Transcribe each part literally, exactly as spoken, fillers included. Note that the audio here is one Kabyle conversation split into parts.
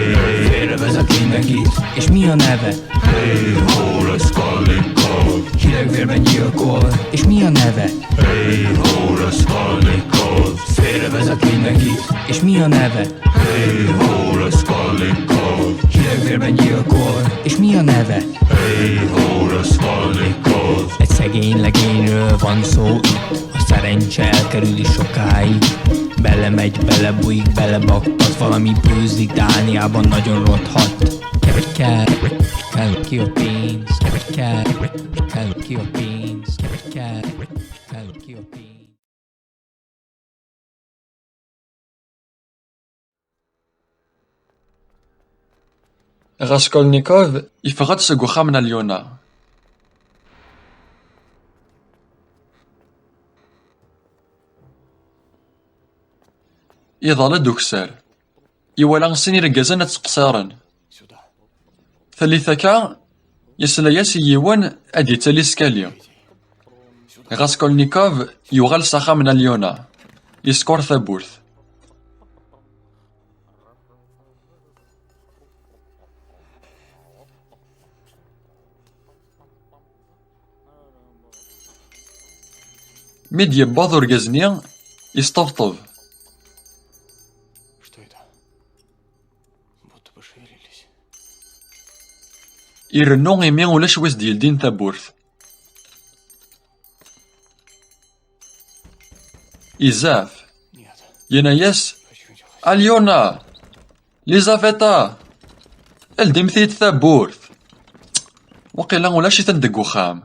Félre vezet mindenkit, és mi a neve? Hey ho, Raskolnikov! Hidegvérben gyilkol, és mi a neve? Hey ho, Raskolnikov! Félre vezet mindenkit, és mi a neve? Hey ho, Raskolnikov! Hidegvérben gyilkol, és mi a neve? Hey ho, Raskolnikov! Egy szegény legényről van szó itt. A szerencse elkerüli sokáig. Belemegy, belebújik, belebaktat, valami bőzik Dániában, nagyon rothadt. Kell, kell ki a pénz, kell, kell ki a pénz, kell, kell ki a pénz. Raskolnikov yeffeɣ-d seg uxxam n Alyona. Iḍall-d ukessar. Iwala sin irgazen ad ttqeṣṣiren. Tallit akka, yesla-yas i yiwen ad d-ittali skali. Raskolnikov yuɣal s axxam n Alyona. Yeskur tawwurt. Mi d-yewweḍ urgaz-nni, yesṭebṭeb. Irennu imi ulac wi s-d-yeldin tawwurt. Izaf. Yenna-yas: "Alyona! Lizaveta! Ldimt-iyi-d tawwurt! Waqila ulac-iten deg uxxam."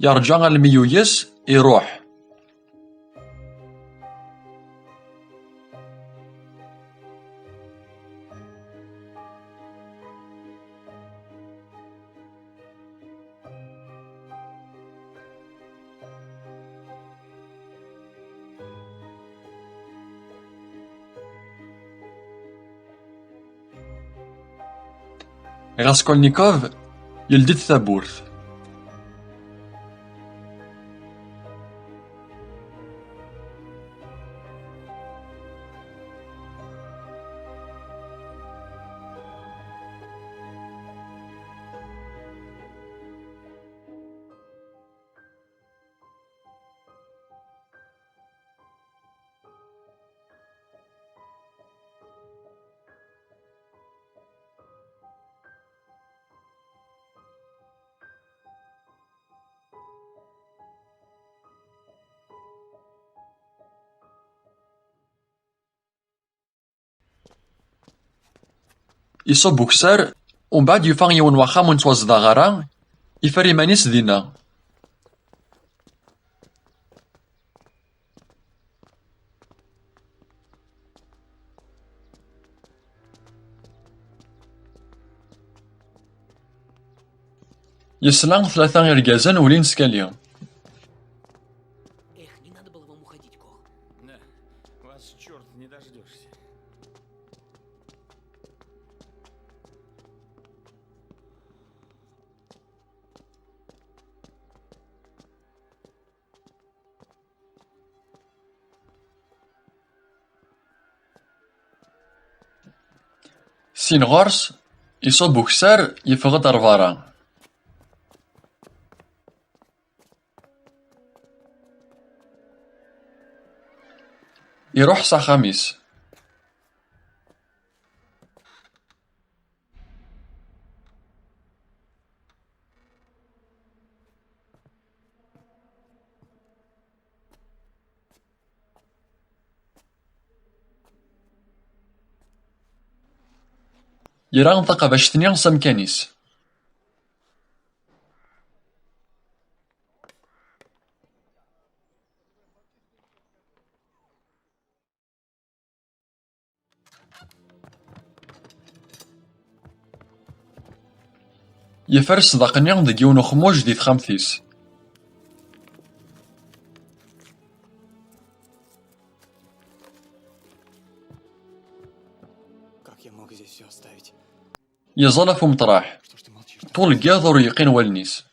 Yerǧa almi yuyes, iruḥ. Raskolnikov yeldi-d tawwurt. Iṣubb ukessar, umbeɛd yufa yiwen n waxxam ur nettwazdeɣ ara, ifer iman-is dinna. Yesla tlata irgazen ulin skali. Эх, не надо было вам уходить, Кох. Да, вас, черт, не дождешься. Sin ɣur-s, iṣubb ukessar, yeffeɣ-d ar berra. Iruḥ s axxam-is. Yerra taqabact-nni s amkan-is. Yeffer ṣṣdaq-nni deg yiwen uxmuj di texxamt-is. Как я мог здесь все оставить? Yeẓẓal ɣef umeṭraḥ. Что ж ты молчишь? Ṭul n yiḍ ur yeqqin wallen-is.